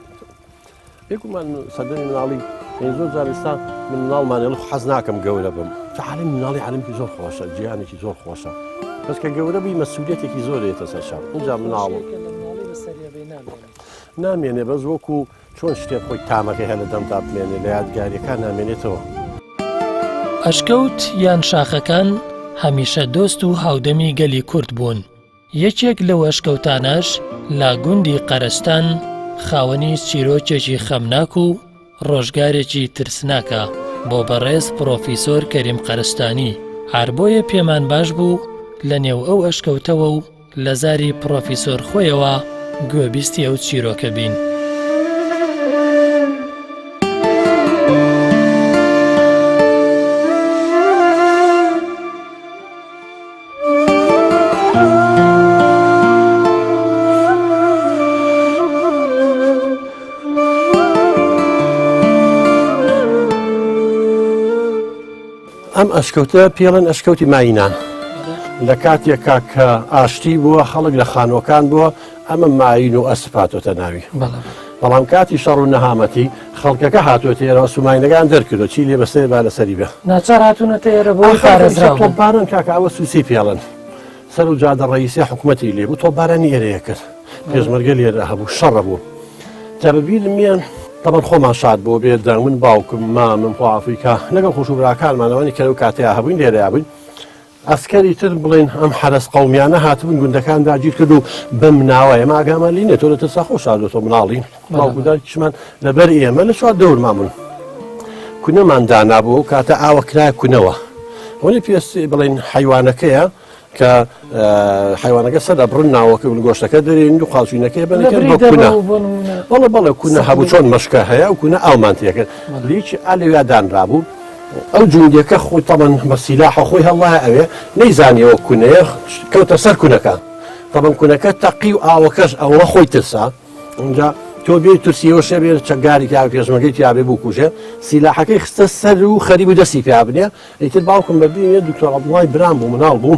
بێگومان سەردەمی مناڵی یعنی زۆر جار ئێستا من مناڵمان ئێڵ حەز ناکەم گەورە بم چ عالەمی مناڵی عالەمێکی زۆر خۆشە جیهانێکی زۆر خۆشە بەس کە گەورە بووی مەسئولیەتێکی زۆر دێتە سەر شان اینجا مناڵ نامێنێ بەس وەکو چۆن شتێک خۆی تامەکەی هەر لە دەمتا بمێنێ لە یادگاریەکان نامێنێتەوە. ئەشکەوت یان شاخەکان هەمیشە دۆست و هاودەمی گەلی کورد بوون. یەکێک لەو ئەشکەوتانەش لە گوندی قەرەستان خاوەنی چیرۆکێکی خەمناک و ڕۆژگارێکی ترسناکە بۆ بەڕێز پڕۆفیسۆر کەریم قەرستانی، هەر بۆیە پێمان باش بوو لە نێو ئەو ئەشکەوتەوە و لە زاری پڕۆفیسۆر خۆیەوە گوێبیستی ئەو چیرۆکە بین. ئەم ئەشکەوتە پێڵێن ئەشکەوتی ماینان. لە کاتێکا کە ئاشتی بووە خەڵک لە خانووەکان بووە ئەمە ماین و ئەسپ هاتۆتە ناوی. بەڵام کاتی شەڕ و نەهامەتی خەڵکەکە هاتۆتە ئێرەوە سوماینەکان دەرکردو چی لێ بەسەر با لەسەری بێ. ناچار هاتوونەتە ئێرە بۆ پارێزراو بن. تۆپباران کاکە ئەوە سوسی پێڵێن سەر و جادە ڕەئیسی حکومەتی لێ بوو تۆپبارانی ئێرەیە کرد پێشمەرگە لێرە هەبوو شەڕە بوو جا بە بیرم میان تەبەن خۆمان شاد بۆ بێ دەنگ من باوکم مامم خوا ئەفریکا لەگەڵ خوش و براکانمان ئەوانی کە لەو کاتەیا هەبووین لێرەیا بووین ئەسکەری تر بڵێن ئەم حەرەس قەومیانە هاتبوون گوندەکان داگیر کرد و بەم ناوە ئێمە ئاگامان لێ نییە تۆ لە ترسا خۆ شاردۆتەوە مناڵین باوک و دایکیشمان لەبەر ئێمە لە چوار دەورمان بوون کونەمان دانابوو ئەو کاتە ئاوە کرایە کونەوە ئەوەی پێست بڵێن حیوانەکەیە کە حیوانەکە سەر ئەبڕن ناوەکە و گۆشتەکە دەرێن و قاچینەکەی بەنەکە بە کونە بەڵێ بەڵێ کونە هەبوو چۆن مەشکە هەیە و کونە ئاومان تێکرد لیچ ئالەویا دانرابوو ئەو جوندیەکە خۆی تەبەن بە سیلاحە خۆی هەڵڵایە ئەوێ نەیزانیەوە کونەیە کەوتە سەر کونەکە تەبەن کونەکە تەقی و ئاوەکەش ئەوە خۆی ترسا ئینجا تۆ بێ ترسیەوە شەبێ چەکداری تیا پێشمەگەی تیاابێ بکوژێ سیلاحەکەی خستە سەر و خەریب و دەستی پیا بنێ ئیتر باوکم بە بینێ دکتۆر عەبدوڵای برام بوو مناڵ بوو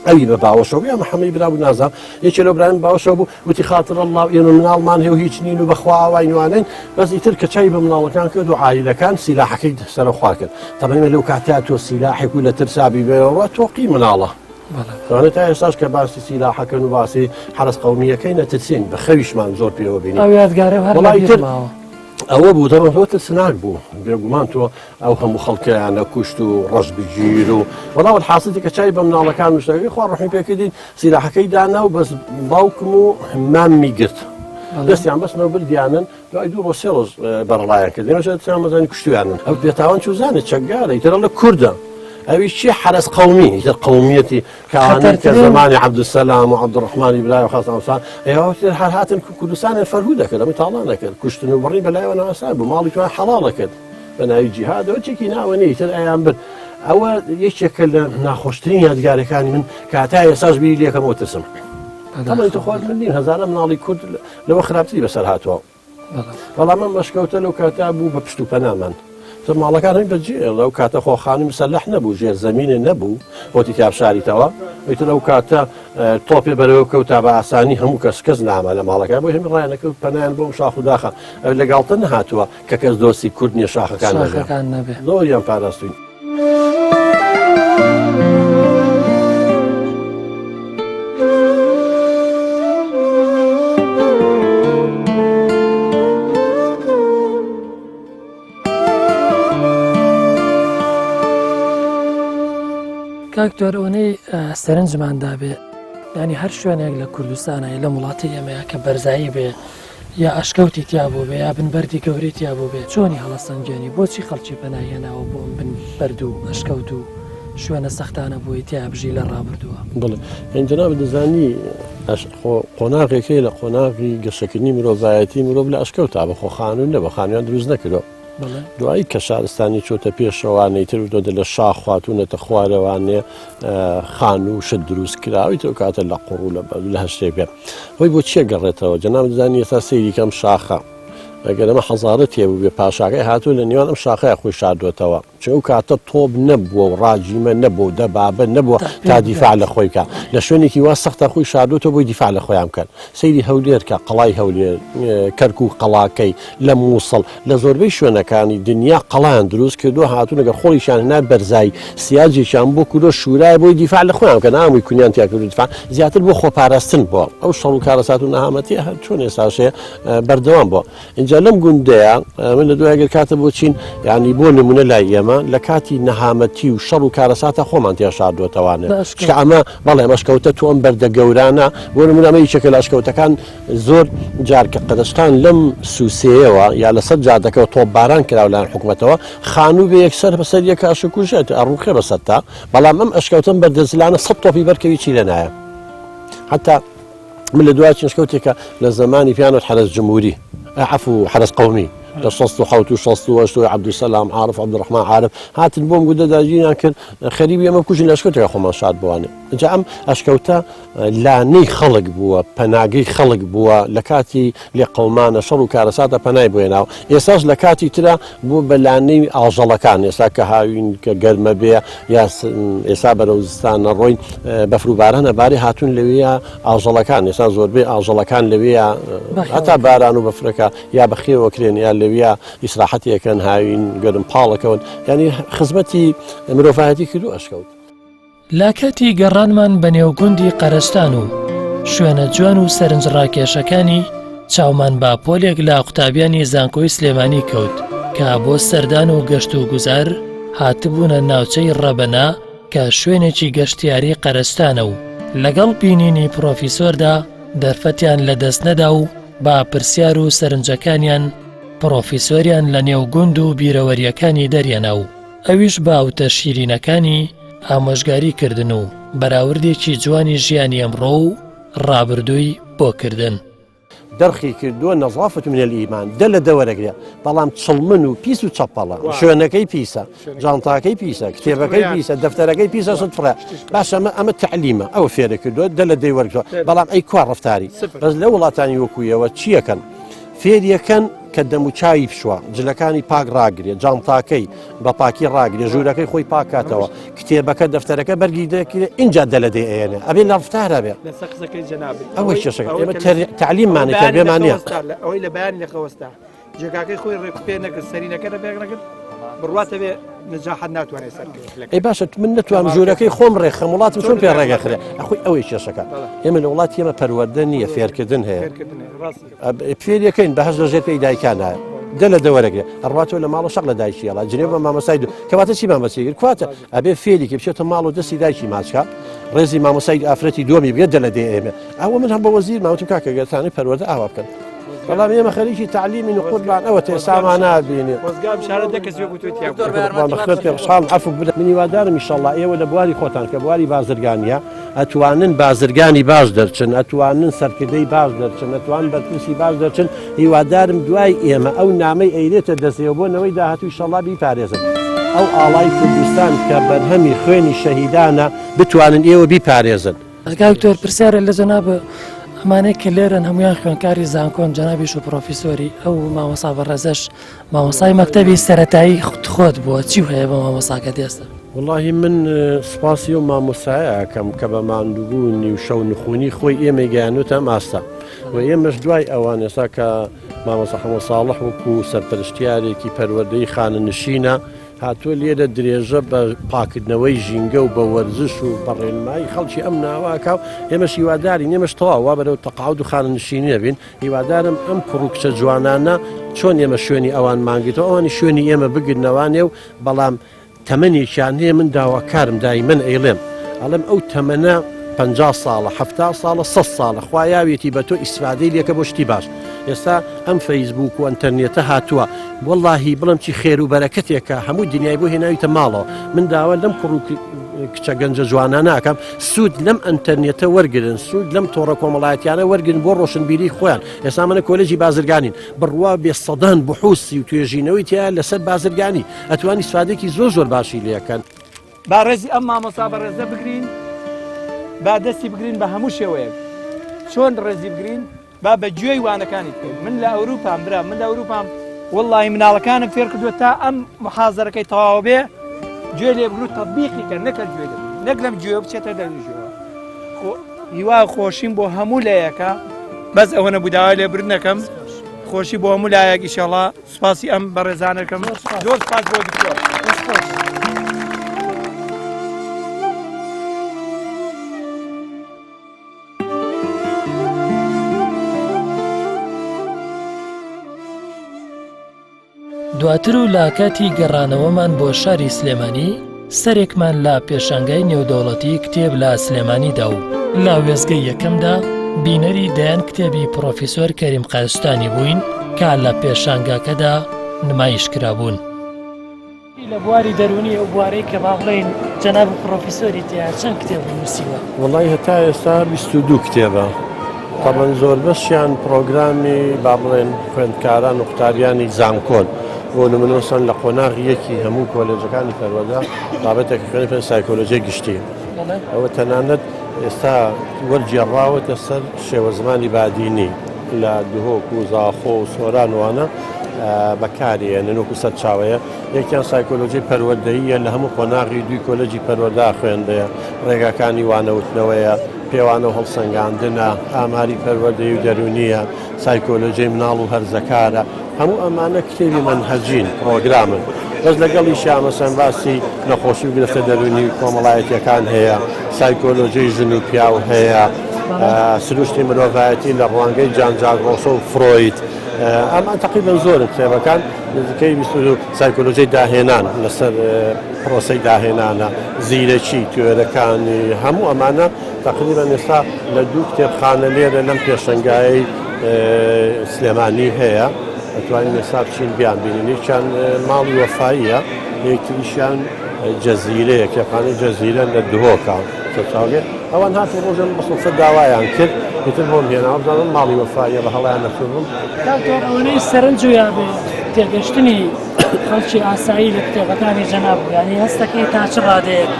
ئەوی بە باوەشەوە یا محەممەی برا بوو نازانم یەکێ لەو برایم باوەشەوە بوو وتی خاتر اللە ئێمە مناڵمان هەیە و هیچ نین و بەخوا ئاوای نوانین بەس ئیتر کە چای بە مناڵەکان کرد و عایلەکان سیلاحەکەی سەرەخوار کرد تەبعەن لەو کاتە تۆ سیلاحێک و لە ترسا بیبەیەوە تۆقی مناڵە تەنانەت تا ئێستاش کە باسی سیلاحەکەن و باسی حەرەس قەومییەکەی نەترسین بە خەویشمان زۆر پێوە بینی ئەو یادگارە هەر وەڵا لە ئیتر بیرماوە. ئەوە بوو دەڵێم تۆ ترسناک بوو بێگومان تۆ ئەو هەموو خەڵکەیانە کوشت و ڕەش بگیر و وەڵا وەلحاسڵی کە چای بە مناڵەکان وشتەکەی خوا ڕەحمی پێکردین سیلاحەکەی دانا و بەس باوکم و ماممی گرت دەستیان بەستنەوە بردیانن دوای دوو ڕۆژ سێ ڕۆژ بەرەڵایان کرد ئێمەش تیان مەزانی کوشتویانن ئەو بێتاوان چوزانێت چەکدارە ئیتر ئەڵێ کوردە ئەویش چی حەرەس قەومی ئیتر قەومیەتی کەوانەی کە زەمانی عەبدولسەلام و عەبدولڕەحمانی برای و خاستان وسان ئێوە هەر هاتن کوردستانیان فەرهوو دەکرد ئەمە تاڵان دەکرد کوشتن و بڕین بەلایەوە ناسان بوو ماڵی توان حەڵاڵ کرد بە ناوی جیهادەوە چێکی ناوە نیە ئیتر ئەیان برد ئەوە یەکێکە لە ناخۆشترین یادگارەکانی من کە هەتا ئێستاش بیری لێکەمەوە ترسم تەمەنی تۆ خۆت من نیم هەزاران مناڵی کورد لەوە خراپتری بەسەر هاتووە بەڵام ئەم ئەشکەوتە لەو کاتە بوو بە پشت و پەنامان تر ماڵەکان هەمی بەجێ لەو کاتە خۆ خانووی مسەلح نەبوو ژێر زەمینێ نەبوو بۆتی تیا بشاریتەوە ئیتر ئەو کاتە تۆپێ بەرەوە کەوتا بە ئاسانی هەموو کەس کەس ناما لە ماڵەکان بۆ هەمی ڕایانەکە پەنایان بۆم شاخ و داخە لە گاڵتە نەهاتووە کە کەس دۆستی کورد نییە شاخەکان نەبێ زۆریان پاراستوین. کاک تۆر ئەوەنەی سەرنجمان دابێ ینی هەر شوێنێک لە کوردستانە لەم وڵاتی ئێمەیە کە بەرزایی بێ یا ئەشکەوتی تیا بووبێ یا بن بەردی گەورەی تیا بووبێ چۆنی هەڵەسەنگێنی بۆچی خەڵکی پەنای هێناوە بۆ ئەم بن بەرد و ئەشکەوت و شوێنە سەختانە بۆی تیا بژی لە ڕابردووە؟ بەڵێ یانی جەنابت دەزانی ئەش خۆ قۆناغێک هەیە لە قۆناغی گەشەکردنی مرۆڤایەتی مرۆڤ لە ئەشکەوتا بە خۆ خانوو نەبە خانوویان دروست نەکردووە دوایی کە شارستانی چۆتە پێشەوانەی تر وتۆتە لە شاخ خاتوونەتە خوارەوانێ خانوو شت دروست کراوی تۆ کاتە لە قوڕ و لە بەرد لە هەر شتێک بێ خۆی بۆ چیە گەڕێتەوە جەناب دەزانی ئێستا سەیری کەم شاخە ئەگەر ئەمە حەزارە تێبوو بێ پاشاکەی هاتوو لە نێوان ئەم شاخەیە خۆی شاردۆتەوە چ ئەو کاتە تۆپ نەبووە و ڕاجیمە نەبوو و دەبابە نەبووە تا دیفاع لە خۆی بکە لە شوێنێکی وا سەختە خۆی شاردۆتەوە بۆی دیفاع لە خۆیان بکەن سەیری هەولێر کە قەڵای هەولێر کەرکوک قەڵاکەی لە مووسڵ لە زۆربەی شوێنەکانی دنیا قەڵایان دروست کردووە هاتوون ئەگەر خۆڵیشیان هێنا بەرزایی سیاجێکیان بۆ کردووە شورایە بۆی دیفاع لە خۆیان بکەن هەمووی کونیان تیا کردوو دیفاع زیاتر بۆ خۆپاراستن بۆ ئەو شەڕ و کارەسات و نەهامەتیە هەر چۆن ئێستاش هەیە بەردەوام بووە ئینجا لەم گوندەیە من لە دوای ئەگەر کاتە بۆ چین یعنی بۆ نمونە لای ئێمە لە کاتی نەهامەتی و شەڕ و کارەساتە خۆمان تیا شاردووەتەوانێ چونکە ئەمە بەڵێ ئەم ئەشکەوتە تۆ ئەم بەردە گەورانە بۆ نمونە ئەمە یەکێکە لە ئەشکەوتەکان زۆر جار کە قەدەشتان لەم سوسێیەوە یا لەسەر جادەکەەوە تۆپباران کراوە لایەن حکومەتەوە خانوو بێ یەکسەر بەسەر یەکە ئەشکوژێت ئەڕوخێ بەسەرتا بەڵام ئەم ئەشکەوتەم بەردە زلانە سە تۆپی بەرکەوی چی لێ نایە حتا من لە دوای چنشکەوتێکە لە زمانی پیانۆت حەرەس جمهوری عفو حەرەس قومی. لە 67 و 68 و عەبدولسەلام عارف عەبدولڕەحمان عارف هاتن بۆم گوندە داگیریان کرد خەریب ئێمە بکوژن لە ئەشکەوتێکا خۆمان شاد بوانێ جا ئەم ئەشکەوتە لانەی خەڵک بووە، پەناگەی خەڵک بووە، لە کاتی لێقەومانە، شەڕ و کارەساتە پەنای بۆ هێناوە. ئێستاش لە کاتی ترا بووە بە لانەی ئاژەڵەکان، ئێستا کە هاوین کە گەرمە بێ یا ئێستا بەرەو زستان نەڕۆین بەفر و باران ئەبارێ هاتوون لەوێیا ئاژەڵەکان، ئێستا زۆربەی ئاژەڵەکان لەوێیا هەتا باران و بەفرەکە یا بەخێو ئەکرێن یا لەویا ئیسراحەتی ئەکەن هاوین گەرم پاڵ ئەکەون، یانی خزمەتی مرۆڤایەتی کردووە ئەشکەوت. لە کاتی گەڕانمان بە نێو گوندی قەرەستان و شوێنە جوان و سەرنجڕاکێشەکانی، چاومان بە پۆلێک لە قوتابیانی زانکۆی سلێمانی کەوت کە بۆ سەردان و گەشت و گوزار هاتبوونە ناوچەی ڕەبەنە کە شوێنێکی گەشتیاری قەرەستانە و لەگەڵ بینینی پڕۆفیسۆردا دەرفەتیان لەدەست نەدا و بە پرسیار و سەرنجەکانیان پڕۆفیسۆریان لە نێو گوند و بیرەوەرییەکانی دەرهێنا و ئەویش بە وتە شیرینەکانی ئامۆژگاری کردن و بەراوردێکی جوانی ژیانی ئەمڕۆ و ڕابردووی بۆ کردن. دەرخی کردووە نظافة من الایمان دە لە دە وەرەگرێ بەڵام چڵمن و پیس و چەپەڵە شوێنەکەی پیسە جانتاکەی پیسە کتێبەکەی پیسە دەفتەرەکەی پیسە شت فڕێ باشە ئەمە ئەمە تەعلیمە ئەوە فێرە کردووە دە لە دەی وەرگرتووە بەڵام ئەی کوا ڕەفتاری بەس لە وڵاتانی وەکوویەوە چیەکەن فێریەکەن کە دەموچاوی بشوا، جلەکانی پاک ڕاگرێ، جانتاکەی بە پاکی ڕاگرێ، ژوورەکەی خۆی پاک کاتەوە، کتێبەکە، دەفتەرەکە بەرگی دەکرێ، ئینجا دە لە دێ ئەیەنێ. ئەبێ لە ڕفتارا بێ. لەسەر قسەکەی جەنابت. ئەوەی کێشەکە. ئێمە تەعلیممانە، تەربیەمان نییە. ئەوەی لە بەیانی لە خەوەستا جێگاکەی خۆی ڕێک پێ نەکرد، سەرینەکە ڕێک نەکرد، بڕواتە بێ نەجاحەت ناتوانێت سەرکەوێت. ئەی باشە من نەتوانم ژوورەکەی خۆم ڕێکخەم وڵاتم چۆن پێ ڕێگەخرێ؟ ئەخۆی ئەوەی کێشەکە. ئێمە لە وڵاتی ئێمە پەروەردە نییە، فێرکردن هەیە. فێریەکەین بەهەشت لە ژێر پێی دایکانایە دە لە دەوەرەگرێ ئەڕاتەوە لە ماڵ شەق لە دایکی ئەڵا جنێو بە مامۆستای دو کەواتە چی مامەسی گر کواتە ئەبێ فێریکی بچێتە ماڵ و دەستی دایکی ماچکە ڕێزی مامۆستای ئافرەتی دووەمی بگێت دە لە دێ ئێمە ئەوە من هەم بە وەزیر ماوتم کاکە گەرتانی پەروەردە ئاوا بکەن بەڵام ئێمە خەریکی تەعلیمین و قوربان ئەوە تێسامان نابینێ عەفو بدە من هیوادارم ئیشەڵڵا ئێوە لە بواری خۆتان کە بواری بازرگانیە ئەتوانن بازرگانی باش دەرچن، ئەتوانن سەرکردەی باش دەرچن، ئەتوانن بەرپرسی باش دەرچن، هیوادارم دوای ئێمە ئەو نامەی ئەیرێتە دەستێوە بۆ نەوەی داهاتوو ئیشەڵا بیپارێزن. ئەو ئاڵای کوردستان کە بەرهەمی خوێنی شەهیدانە بتوانن ئێوە بیپارێزن. کاک دکتۆر پرسیارێ لە جەنابت ئەمانەی کە لێرەن هەموویان خوێندکاری زانکۆن جەنابیش و پرۆفیسۆری ئەو مامۆسا بەڕێزەش مامۆستای مەکتەبی سەرەتایی خۆت بووە چی هەیە بۆ مامۆستاکەت ئێستا؟ وەڵاهی من سوپاسی ئەو مامۆستایە ئەکەم کە بە ماندووبوونی و شەو نخونی خۆی ئێمەی گەیاندووتە ئەم ئاستە و ئێمەش دوای ئەوان ئێستا کە مامۆستا حەمە ساڵح وەکو سەرپەرشتیارێکی پەروەردەی خانەنشینە هاتووە لێرە درێژە بە پاکردنەوەی ژینگە و بە وەرزش و بە ڕێنمایی خەڵکی ئەم ناوەکە و ئێمەش هیوادارین ئێمەش تەواو وا بەرەو تەقاعود و خانەنشینی ئەبین هیوادارم ئەم کوڕ و کچە جوانانە چۆن ئێمە شوێنی ئەوانمان گرتەوە ئەوانی شوێنی ئێمە بگرنەوانێ و بەڵام تەمەنێکیان هەیە من داواکارم دایمەن ئەیڵێم ئەڵێم ئەو تەمەنە 50 ساڵە ه ساڵە سە ساڵە خوایاویەتی بە تۆ ئیسفادەی لێکە بۆ شتی باش ئێستا ئەم فەیسبوک و ئەتەرنێتە هاتووە وەڵاهی بڵم چی خێر و بەرەکەتێکە هەموو دنیای بۆ هێناویتە ماڵەوە من داوا لەم کوڕ و کچە گەنجە جوانە ناکەم سوود لەم ئەتەرنێتە وەرگن سوود لەم تۆڕە کۆمەڵایەتیانە وەرگن بۆ ڕۆشنبیری خۆیان ئێستا منە کۆلێجی بازرگانین بڕوا بێ سەدان بحوسی و توێژینەوەی تیا لەسەر بازرگانی ئەتوانی سوادێکی زۆر زۆر باشی لەکەن. با ڕێزی ئەم مامۆستا بەڕێزە بگرین با دەستی بگرین بە هەموو شێوەیەک چۆن ڕێزی بگرین با بە گوێی وانەکانی بکەین من لە ئەوروپام برا من لە ئەوروپام وەڵڵاهی مناڵەکانم فێر کردووە تا ئەم محازەرەکەی تەواو بێ گوێ لێ بگرو تەطبیقی کەن نەکەر گوێ لێ نەک لەم گوێ بچێتە دەروی گوێوە خۆ هیوا خۆشیم بۆ هەموو لایەکە بەس ئەوە نەبوو داوای لێبوردن نەکەم خۆشی بۆ هەموو لایەک ئیشەڵا سوپاسی ئەم بەڕێزانەکەم زۆر سوپاس بۆ دکتۆر. دواتر و لە کاتی گەڕانەوەمان بۆ شاری سلێمانی سەرێکمان لە پێشانگای نێودەوڵەتی کتێب لە سلێمانی دا و لە وێستگەی یەکەمدا بینەری دەیان کتێبی پڕۆفیسۆر کەریم قەرستانی بووین کە لە پێشانگاکەدا نمایش کرابوون. لە بواری دەروونی ئەو بوارەی کە با بڵێین جەنابت پڕۆفیسۆری تێیا چەند کتێبت نووسیوە؟ وەڵای هەتا ئێستا 22 کتێبە. تەبعەن زۆربەشیان پڕۆگرامی با بڵێن خوێندکاران و قوتابیانی زانکۆن بۆ نمونە مەسەن لە قۆناغی یەکی هەموو کۆلێژەکانی پەروەردە بابەتێک خوێنی پێ سایکۆلۆژیای گشتی ئەوە تەنانەت ئێستا وەرگێڕاوەتە سەر شێوەزمانی بادینی لە دهۆک و زاخۆ و سۆران وانە بەکاری ئێنن وەکو سەرچاوەیە یەکیان سایکۆلۆژی پەروەردەییە لە هەموو قۆناغی دووی کۆلێجی پەروەردە خوێندەیە ڕێگاکانی وانەوتنەوەیە پێوانە و هەڵسەنگاندنە، ئاماری پەروەردەیی و دەروونییە، سایکۆلۆژیی مناڵ و هەرزەکارە، هەموو ئەمانە کتێبی مەنهەجین، پڕۆگرامن. بەس لەگەڵیشیا مەسەلەن باسی نەخۆشی و گرفتە دەروونی و کۆمەڵایەتییەکان هەیە، سایکۆلۆژیی ژن و پیاو هەیە، سروشتی مرۆڤایەتی لە ڕوانگەی جان جاک ڕۆسۆ و فرۆید. ئەمان تەقریبەن زۆرن کتێبەکان، نزیکەی 22 سایکۆلۆژیی داهێنان لەسەر پرۆسەی داهێنانە، زیرەکی، تیۆرەکانی، هەموو ئەمانە تەقریبەن ئێستا لە دوو کتێبخانە لێرە لەم پێشەنگایەی سلێمانی هەیە ئەتوانین ئێستا بچین بیان بینین یەکیان ماڵی وەفاییە یەکتریشیان جەزیرەیە کتێبخانەی جەزیرە لە دهۆکە سەرچاوگە ئەوان هاتن ڕۆژێ بە سوتفە داوایان کرد ئیتر بۆم هێنا بزانم ماڵی وەفاییە بە هەڵیان نەچووبم دکتۆر ئەوەنەی سەرنج و یابێ تێگەشتنی خەڵکی ئاسایی لە کتێبەکانی جەناب یانی هەستەکەی تا چ ڕادەیەک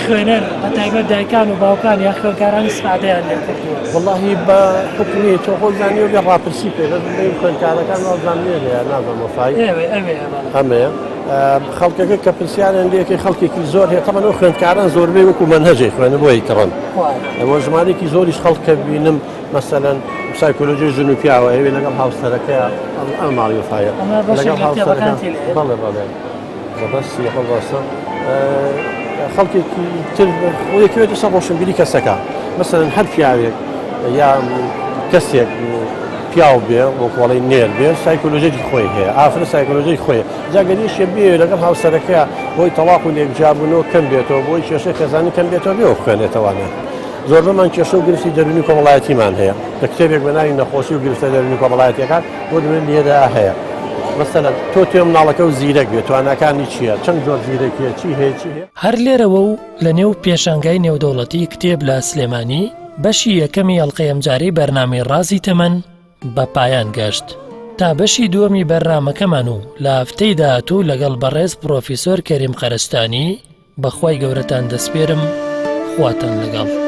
خوێنەر بە تایبەت دایکان و باوکان یا خوێنکاران ئیسفادەیان لێ کردووە؟ وەڵاهی بە حوکمی تۆ خۆت زانیوە بێ ڕاپرسی بکەی بەس بڵێی خوێندکارەکان وابزانم لێرەیە نازانم وەفای ئێوێ ئەوێ بەڵێ. ئەمەیە خەڵکەکە کە پرسیاریان لێکەی خەڵکێکی زۆر هەیە تەبعەن ئەو خوێندکاران زۆربەی وەکو مەنهەجێک خوێنن بۆ ئەیکڕن ئەوە ژمارەیەکی زۆریش خەڵک کە بینم مەسەلەن سایکۆلۆژی ژن و پیاوە ئەوێ لەگەڵ هاوسەرەکەی ئەم ماڵی وەفایە لەگەڵ هاوسەرەکە بەڵێ بەڵێ بەس یەکەم ڕاستە خەڵکێکی تر یەکەوێتە سەر ڕۆشنبیری کەسەکە مەسەلەن هەر پیاوێک یا کەسێک پیاو بێ وەکۆڵی نێر بێ سایکۆلۆژیی خۆی هەیە ئافرە سایکۆلۆژیی خۆی جاگەریشە بێ لەگەڵ هاوسەرەکە بۆی تەواق و لێکجابوونەوە کەم بێتەوە بۆی کێشەی خێزانی کەم بێتەوە بێ خوێنێتەوانە زۆربەمان کێشە و گرفتی دەروونی کۆمەڵایەتیمان هەیە لە کتێبێک بە ناوی نەخۆشی و گرفتە دەروونی کۆمەڵایەتیەکان بۆ نمونە لێرە هەیە مەسەلەن تۆ تێ مناڵەکە و زیرەک بێت تواناکانی چییە چەند جۆر زیرەکیە چی هەیە چی هەیە هەر لێرەوە و لە نێو پێشانگای نێودەوڵەتی کتێب لە سلێمانی بەشی یەکەمی ئەڵقەی ئەمجارەی بەرنامەی ڕازی تەمەن بە پایان گەشت. تا بەشی دووەمی بەرنامەکەمان و لە هەفتەی داهاتوو لەگەڵ بەڕێز پڕۆفیسۆر کەریم قەرەچتانی بە خوای گەورەتان دەسپێرم خواتان لەگەڵ.